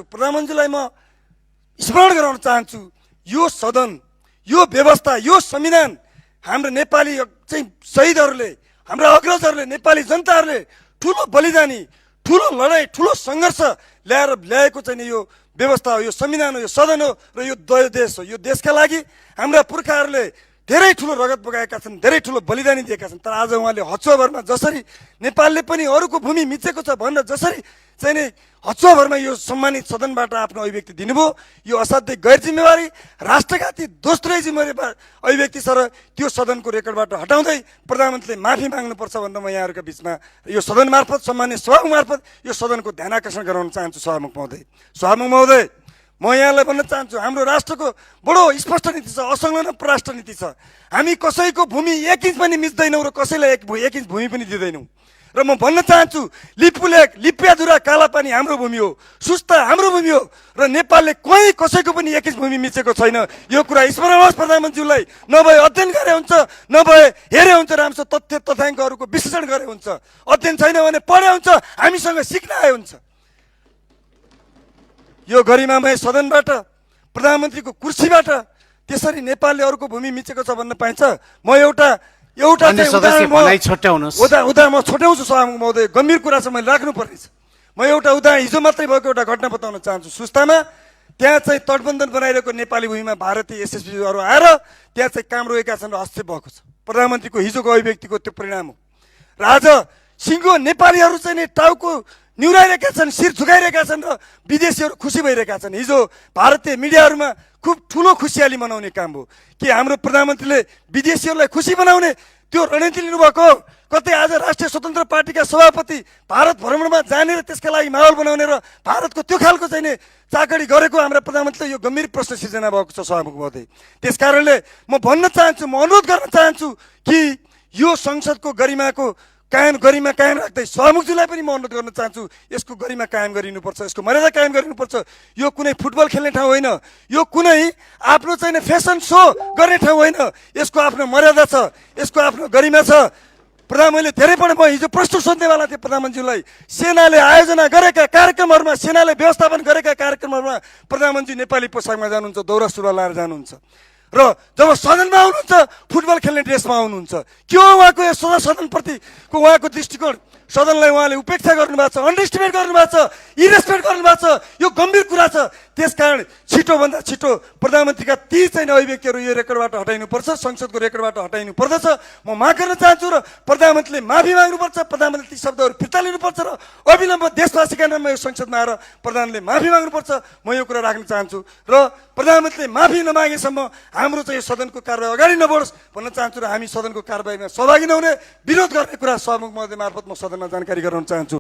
प्रधानमन्त्रीलाई म स्मरण गराउन चाहन्छु, यो सदन, यो व्यवस्था, यो संविधान हाम्रो नेपाली चाहिँ शहीदहरूले, हाम्रा अग्रजहरूले, नेपाली जनताहरूले ठुलो बलिदानी, ठुलो लडाई, ठुलो सङ्घर्ष ल्याएको चाहिँ यो व्यवस्था हो, यो संविधान हो, यो सदन हो र यो देश हो। यो देशका लागि हाम्रा पुर्खाहरूले धेरै ठुलो रगत बगाएका छन्, धेरै ठुलो बलिदानी दिएका छन्। तर आज उहाँले हचुवाभरमा जसरी नेपालले पनि अरूको भूमि मिचेको छ भनेर जसरी चाहिँ नि हचुवाभरमा यो सम्मानित सदनबाट आफ्नो अभिव्यक्ति दिनुभयो, यो असाध्यै गैर जिम्मेवारी, राष्ट्रघाती दोस्रो जिम्मेवारी अभिव्यक्ति छ र त्यो सदनको रेकर्डबाट हटाउँदै प्रधानमन्त्रीले माफी माग्नुपर्छ भनेर म यहाँहरूका बिचमा यो सदन मार्फत, सम्मान्य सभामुख मार्फत यो सदनको ध्यान आकर्षण गराउन चाहन्छु। सभामुख महोदय, म यहाँलाई भन्न चाहन्छु, हाम्रो राष्ट्रको बडो स्पष्ट नीति छ, असंलग्न परराष्ट्र नीति छ। हामी कसैको भूमि 1 इन्च पनि मिच्दैनौँ र कसैलाई 1 इन्च भूमि पनि दिँदैनौँ। र म भन्न चाहन्छु, लिपुलेक, लिप्याधुरा, कालापानी हाम्रो भूमि हो, सुस्ता हाम्रो भूमि हो र नेपालले कोही कसैको पनि 1 इन्च भूमि मिचेको छैन। यो कुरा स्मरण होस् प्रधानमन्त्रीलाई। नभए अध्ययन गरे हुन्छ, नभए हेरे हुन्छ, राम्रो तथ्य तथ्याङ्कहरूको विश्लेषण गरे हुन्छ। अध्ययन छैन भने पढे हुन्छ, हामीसँग सिक्न आए हुन्छ। यो गरिमामय सदनबाट, प्रधानमन्त्रीको कुर्सीबाट त्यसरी नेपालले अरूको भूमि मिचेको छ भन्न पाइन्छ? म एउटा म छोट्याउँछु सभामुख महोदय, गम्भीर कुरा छ, मैले राख्नुपर्नेछ। म एउटा हिजो मात्रै भएको एउटा घटना बताउन चाहन्छु। सुस्तामा त्यहाँ चाहिँ तटबन्धन बनाइरहेको नेपाली भूमिमा भारतीय एसएसबीहरू आएर त्यहाँ चाहिँ काम रोकेका छन् र हस्तक्षेप भएको छ। प्रधानमन्त्रीको हिजोको अभिव्यक्तिको त्यो परिणाम हो। र आज सिङ्गो नेपालीहरू चाहिँ नि टाउको निहुराइरहेका छन्, शिर झुकाइरहेका छन् र विदेशीहरू खुसी भइरहेका छन्। हिजो भारतीय मिडियाहरूमा खुब ठुलो खुसियाली मनाउने काम हो कि हाम्रो प्रधानमन्त्रीले विदेशीहरूलाई खुसी बनाउने त्यो रणनीति लिनुभएको। कतै आज राष्ट्रिय स्वतन्त्र पार्टीका सभापति भारत भ्रमणमा जाने र त्यसका लागि माहौल बनाउने र भारतको त्यो खालको चाहिँ चाकडी गरेको हाम्रा प्रधानमन्त्रीले यो गम्भीर प्रश्न सिर्जना भएको छ सभामुख महोदय। त्यसकारणले म भन्न चाहन्छु, म अनुरोध गर्न चाहन्छु कि यो संसदको गरिमा कायम राख्दै सभामुखजीलाई पनि म अनुरोध गर्न चाहन्छु, यसको गरिमा कायम गरिनुपर्छ, यसको मर्यादा कायम गरिनुपर्छ। यो कुनै फुटबल खेल्ने ठाउँ होइन, यो कुनै आफ्नो चाहिँ फेसन सो गर्ने ठाउँ होइन। यसको आफ्नो मर्यादा छ, यसको आफ्नो गरिमा छ। प्रधानमन्त्रीले धेरैपल्ट म हिजो प्रश्न सोध्नेवाला थिएँ प्रधानमन्त्रीलाई, सेनाले आयोजना गरेका कार्यक्रमहरूमा, सेनाले व्यवस्थापन गरेका कार्यक्रमहरूमा प्रधानमन्त्री नेपाली पोसाकमा जानुहुन्छ, दौरा सुरुवाल लाएर जानुहुन्छ र जब सदनमा आउनुहुन्छ फुटबल खेल्ने ड्रेसमा आउनुहुन्छ। के हो उहाँको यो सदनप्रतिको उहाँको दृष्टिकोण? सदनलाई उहाँले उपेक्षा गर्नुभएको छ, अन्डरएस्टिमेट गर्नुभएको छ, इरेस्पेक्ट गर्नुभएको छ। यो गम्भीर कुरा छ। त्यसकारण छिटोभन्दा छिटो प्रधानमन्त्रीका ती चाहिँ अभिव्यक्तिहरू यो रेकर्डबाट हटाइनुपर्छ, संसदको रेकर्डबाट हटाइनु पर्दछ। म माग गर्न चाहन्छु र प्रधानमन्त्रीले माफी माग्नुपर्छ, प्रधानमन्त्रीले ती शब्दहरू फिर्ता लिनुपर्छ र अविलम्ब देशवासीका नाममा यो संसदमा आएर प्रधानले माफी माग्नुपर्छ। म यो कुरा राख्न चाहन्छु र प्रधानमन्त्रीले माफी नमागेसम्म हाम्रो चाहिँ यो सदनको कारबाही अगाडि नबढोस् भन्न चाहन्छु र हामी सदनको कारबाहीमा सहभागी नहुने, विरोध गर्ने कुरा सभामुख महोदय मार्फत म सदनमा जानकारी गराउन चाहन्छु।